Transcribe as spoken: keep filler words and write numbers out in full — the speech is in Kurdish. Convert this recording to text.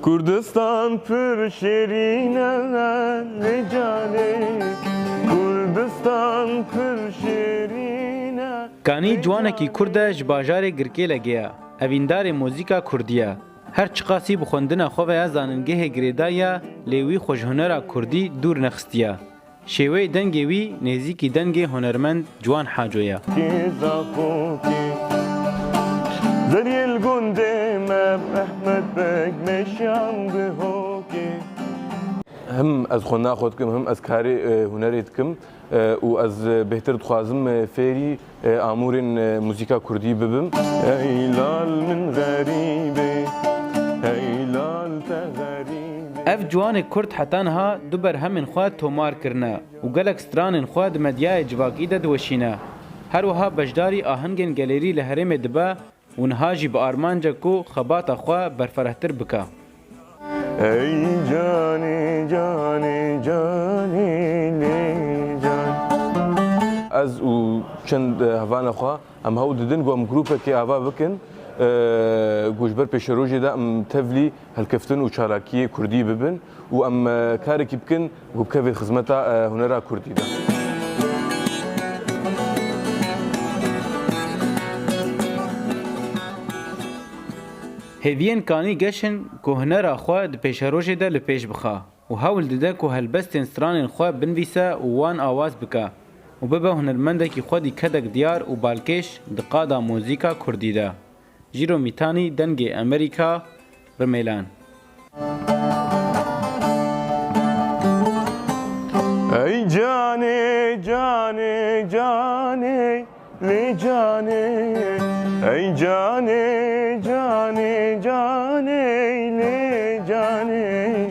Kurdistan pir şêrîn e, lê canê, Kurdistan pir şêrîn e. Kanî ciwanekî Kurd e, ji bajarê Girkêlegê ye. Evîndarê muzîka Kurdî ye. Her çiqasî bi xwendina xwe ve ya zanîngehê girêdayî ye, lê wî xwe ji hunera Kurdî dûr nexistiye. Şêweyê dengê wî nêzîkî dengê hunermend Ciwan Haco ye. Kê Zafokê, deriyê li gundê me, Ehmed Beg meşiyan bi hokê. Him ez xwendina xwe dikim, him ez karê, e, hunerê dikim, e, û ez, e, bêhtir dixwazim, e, fêrî, e, amûrên, e, muzîka kurdî bibim. Ey lal min xerîbê, ey lal te xerîbê. Ev ciwanê Kurd heta niha du berhemên xwe tomar kirine û gelek stranên xwe di medyayê civakî de diweşîne. Her wiha beşdarî ahengên gelêrî li herêmê dibe û niha jî bi armanc e ku xebata xwe berfirehtir bike. Ey canê, canê, canê, lê can. Ez û çend, e, hevana xwe em hewl didin ku em grûpekê ava bikin, e, ku ji ber pêşerojê de em tevlî helkeftin û çalakiyê kurdî bibin û em, e, karekî bikin ku bikevin xizmeta, e, hunera kurdî de. Hêviyên Kanî geş in ku hunera xwe di pêşerojê de li pêş bixe û hewl dide ku helbestên stranên xwe binivîse û wan awaz bike û bibe hunermendekî xwedî kedek diyar û balkêş di qada muzîka kurdî de. Jîro Mîtanî, Dengê Amerîka, Rimêlan. Ey canê, canê, canê, lê canê. Ey canê, canê, canê, lê canê.